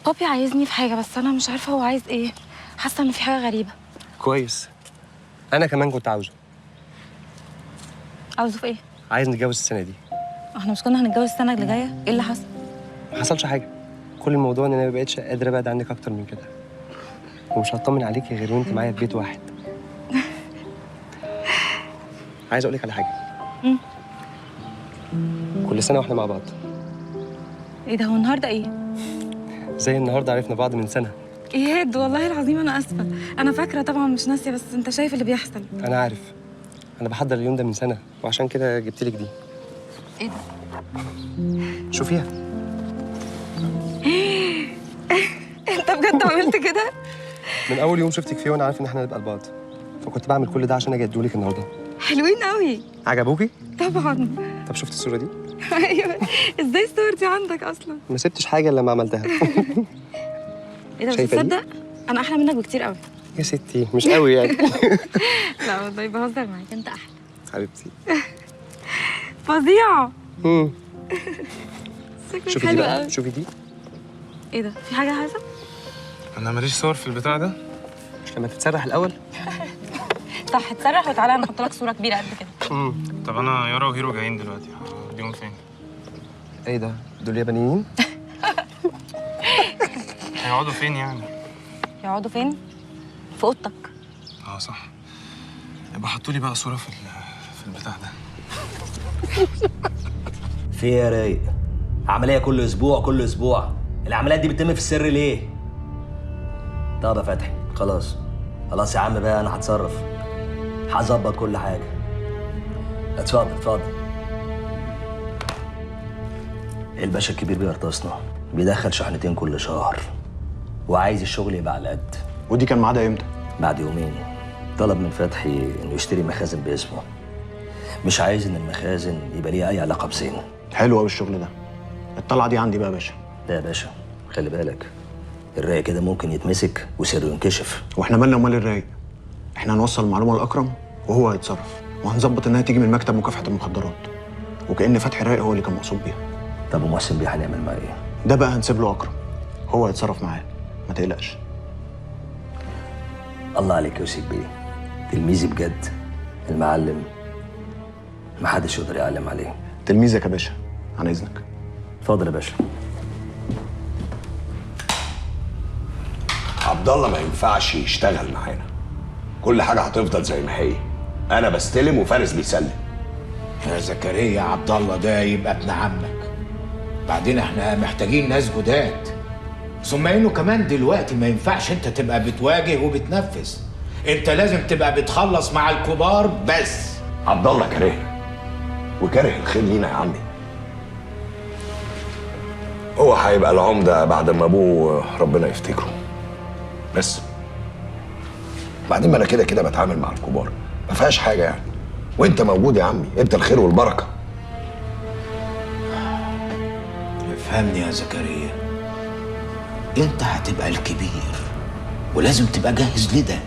بابي عايزني في حاجة بس انا مش عارفه هو عايز ايه. حاسه ان في حاجة غريبة. كويس، انا كمان كنت عاوزه. عاوزه في ايه؟ عايز نتجوز السنة دي. احنا مش كنا هنتجوز السنة اللي جاية؟ ايه اللي حصل؟ ما حصلش حاجة، كل الموضوع ان انا ما بقتش قادر ابعد عنك اكتر من كده، ومش هطمن عليكي غير وانت معايا في بيت واحد. عايز اقول لك على حاجة. كل سنة واحنا مع بعض. ايه ده، هو النهارده ايه؟ زي النهارده عرفنا بعض من سنة. ايهاد والله العظيم انا اسفه، انا فاكره طبعا مش ناسيه، بس انت شايف اللي بيحصل. انا عارف، انا بحضر اليوم ده من سنة، وعشان كده جبت لك دي. ايه ده؟ شوفيها. انت بجد عملت كده؟ من اول يوم شفتك فيه وانا عارف ان احنا هنبقى لبعض، فكنت بعمل كل ده عشان اجي اديهولك النهارده. حلوين قوي. عجبوكي؟ طبعا. طب شفت الصورة دي؟ ايوه، ازاي الصور دي عندك اصلا؟ ما سبتش حاجة الا لما عملتها. ايه ده، بس تصدق انا احلى منك بكتير قوي. يا ستي مش قوي يعني. لا والله بهزر معاك، انت احلى حبيبتي. فظيعة. شكلك شوفي دي حلو بقى، قوي. شوفي دي. ايه ده، في حاجة حصلت؟ انا ماليش صور في البتاع ده. مش لما تتسرح الاول؟ صح، اتسرح وتعالى نحط لك صوره كبيرة قد كده. طب انا يارا وهيرو جايين دلوقتي، هوديهم فين؟ ايه ده، دول يابانيين؟ هيقعدوا فين يعني؟ يقعدوا فين؟ في اوضتك. اه صح، يبقى حطوا لي بقى صوره في البتاع ده. في ايه يا رايق؟ عملية كل اسبوع كل اسبوع، العمليات دي بتتم في السر ليه؟ طب يا فتحي خلاص خلاص يا عم بقى، انا هتصرف، هظبط كل حاجة. اتفضل اتفضل. الباشا الكبير بيرتصنا، بيدخل شحنتين كل شهر، وعايز الشغل يبقى على قد. ودي كان ميعادها امتى؟ بعد يومين. طلب من فتحي انه يشتري مخازن باسمه، مش عايز ان المخازن يبقى ليها اي علاقة بزين. حلو قوي الشغل ده. الطلعة دي عندي بقى يا باشا. لا يا باشا خلي بالك، الرايق كده ممكن يتمسك وسره ينكشف. واحنا مالنا ومال الرايق؟ احنا هنوصل المعلومة لاكرم وهو هيتصرف، وهنظبط انها تيجي من مكتب مكافحة المخدرات، وكأن فتحي الرايق هو اللي كان مقصود بيها. طب ومحسن بيه هنعمل معاه ايه؟ ده بقى هنسيب له اكرم، هو هيتصرف معاه، ما تقلقش. الله عليك يا يوسف بيه، تلميذي بجد، المعلم محدش يقدر يعلم عليه. تلميذك يا باشا، عن اذنك. اتفضل يا باشا. عبد الله ما ينفعش يشتغل معانا، كل حاجة هتفضل زي ما هي، انا بستلم وفارس بيسلم. يا زكريا عبد الله ده يبقى ابن عمك، بعدين احنا محتاجين ناس جداد، ثم انه كمان دلوقتي ما ينفعش انت تبقى بتواجه وبتنفذ، انت لازم تبقى بتخلص مع الكبار بس. عبد الله كاره وكاره الخير لينا يا عمي. هو هيبقى العمدة بعد ما ابوه ربنا يفتكره، بس بعدين ما انا كده كده بتعامل مع الكبار، ما فيهاش حاجة يعني، وانت موجود يا عمي، انت الخير والبركة. افهمني يا زكريا، انت هتبقى الكبير ولازم تبقى جاهز لده.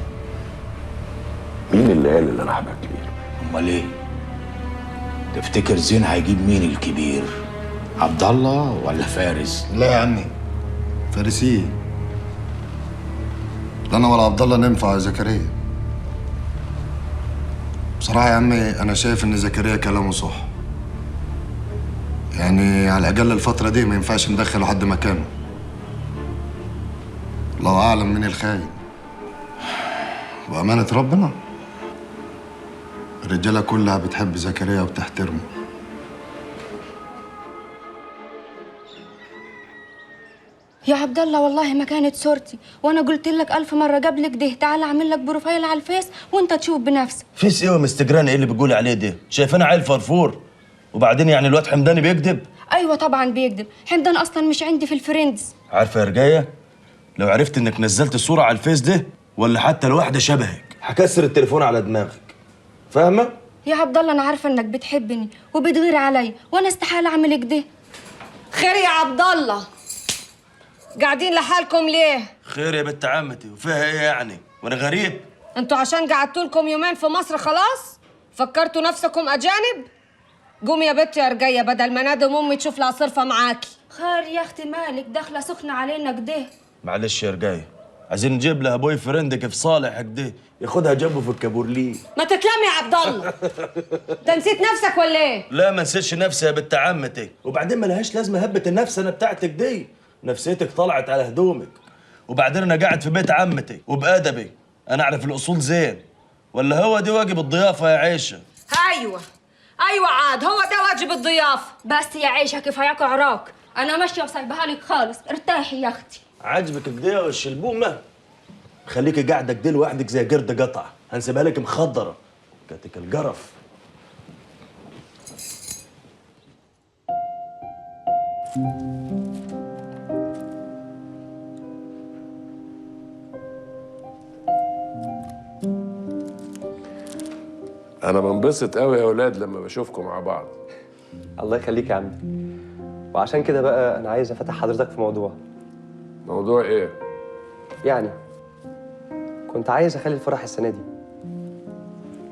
مين اللي قال ان انا هبقى الكبير؟ امال ايه؟ تفتكر زين هيجيب مين الكبير؟ عبد الله ولا فارس؟ لا يا عمي، فارس ايه؟ لا انا ولا عبد الله ننفع يا زكريا. بصراحة يا عمي انا شايف ان زكريا كلامه صح. يعني على الاقل الفترة دي ما ينفعش ندخله حد مكانه. الله اعلم مين الخاين. وامانه ربنا الرجالة كلها بتحب زكريا وبتحترمه. يا عبد الله والله ما كانت صورتي، وانا قلت لك 1000 مرة قبل كده تعال اعمل لك profile على الفيس وانت تشوف بنفسك. فيس ايه ومستجران ايه اللي بتقولي عليه ده؟ شايفانا عيل فرفور. وبعدين يعني الواد حمداني بيكذب؟ ايوه طبعا بيكذب، حمدان اصلا مش عندي في ال friends. عارفه يا رجايه، لو عرفت انك نزلت الصورة على الفيس ده ولا حتى لواحدة شبهك هكسر التليفون على دماغك، فاهمه؟ يا عبد الله انا عارفه انك بتحبني وبتغير عليا، وانا استحالة اعمل كده. خير يا عبد الله، قاعدين لحالكم ليه؟ خير يا بنت عمتي، وفيها ايه يعني؟ وانا غريب؟ انتوا عشان قعدتوا لكم يومين في مصر خلاص؟ فكرتوا نفسكم اجانب؟ قومي يا بنتي يا رجيه بدل ما نادم امي تشوف لها صرفه معاكي. خير يا اختي مالك داخله سخنة علينا كده؟ معلش يا رجيه، عايزين نجيب لها boyfriend كيف صالح كده ياخدها جنبه في الكابورليه. ما تتلم يا عبد الله، انت نسيت نفسك ولا ايه؟ لا ما نسيتش نفسي يا بنت عمتي، وبعدين ما لهاش لازمه هبه النفس انا بتاعتك دي، نفسيتك طلعت على هدومك. وبعدين انا قاعد في بيت عمتي وبادبي، انا اعرف الاصول زين، ولا هو دي واجب الضيافة يا عيشه؟ ايوه ايوه عاد هو ده واجب الضيافة. بس يا عيشه كفاياك عراك، انا ماشية وسايبها لك خالص، ارتاحي يا اختي. عاجبك كده يا الشلبومه؟ خليكي قاعدة كده لوحدك زي قرد قطع، هنسيبها لك مخضره كاتك القرف. أنا بنبسط قوي يا أولاد لما بشوفكم مع بعض. الله يخليك يا عمي. وعشان كده بقى أنا عايز أفتح حضرتك في موضوع. موضوع إيه؟ يعني كنت عايز أخلي الفرح السنة دي.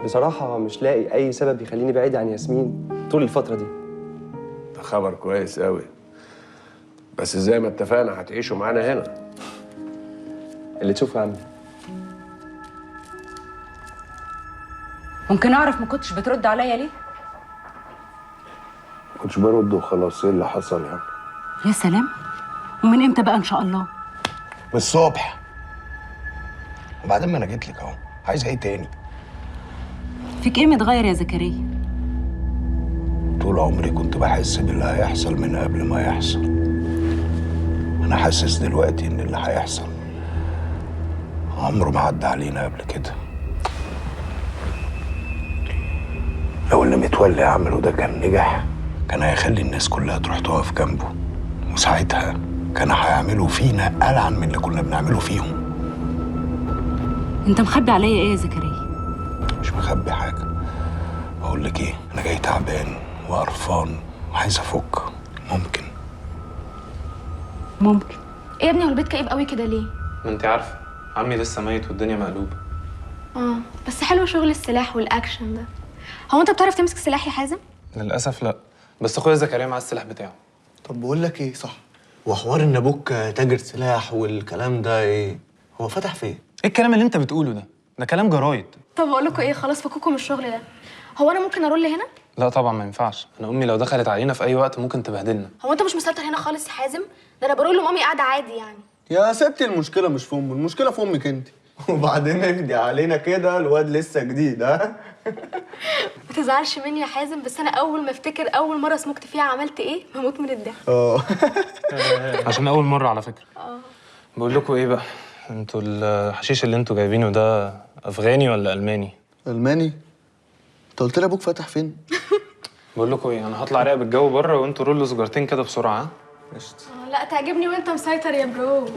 بصراحة مش لاقي أي سبب يخليني بعيد عن ياسمين طول الفترة دي. ده خبر كويس قوي. بس زي ما اتفقنا هتعيشوا معانا هنا. اللي تشوفه يا عمي. ممكن اعرف ما كنتش بترد عليا ليه؟ ما كنتش برد وخلاص. ايه اللي حصل يعني؟ يا سلام، ومن امتى بقى ان شاء الله؟ من الصبح. وبعدين ما انا جيت لك اهو، عايز ايه تاني؟ فيك ايه متغير يا زكريا؟ طول عمري كنت بحس باللي هيحصل من قبل ما يحصل. انا حاسس دلوقتي ان اللي هيحصل عمره ما عدى علينا قبل كده. لو اللي متولي عمله ده كان نجح كان هيخلي الناس كلها تروح تقف جنبه، وساعتها كان هيعملوا فينا ألعن من اللي كنا بنعمله فيهم. انت مخبي عليا ايه يا زكريا؟ مش مخبي حاجة. بقول لك ايه، أنا جاي تعبان وقرفان وعايز أفك. ممكن؟ ممكن. ايه يا ابني هو البيت كئيب قوي كده ليه؟ ما انت عارفة عمي لسه ميت والدنيا مقلوبة. بس حلو شغل السلاح والأكشن ده. هو انت بتعرف تمسك سلاح يا حازم؟ للاسف لا، بس اخويا زكريا معاه السلاح بتاعه. طب بقول لك ايه، صح، وحوار ان ابوك تاجر سلاح والكلام ده ايه؟ هو فتح فين؟ ايه الكلام اللي انت بتقوله ده؟ ده كلام جرايد. طب اقول لكم ايه، خلاص فكوكم الشغل ده. هو انا ممكن ارول هنا؟ لا طبعا ما ينفعش، انا امي لو دخلت علينا في اي وقت ممكن تبهدلنا. هو انت مش مسيطر هنا خالص يا حازم؟ ده انا برول لمامي قاعدة عادي يعني. يا ستي المشكلة مش في امه، المشكلة في امك انت. وبعدين اهدي علينا كده، الواد لسه جديد. ها؟ ما تزعلش مني يا حازم، بس انا اول ما افتكر اول مرة سمكت فيها عملت ايه بموت من الضحك. عشان اول مرة على فكرة. بقول لكم ايه بقى، انتوا الحشيش اللي انتوا جايبينه ده افغاني ولا الماني؟ الماني؟ انت قلت لي ابوك فتح فين؟ بقول لكم ايه، انا هطلع راقب الجو بره وانتوا رولوا سجارتين كده بسرعة. قشطه. لا تعجبني وانت مسيطر يا bro.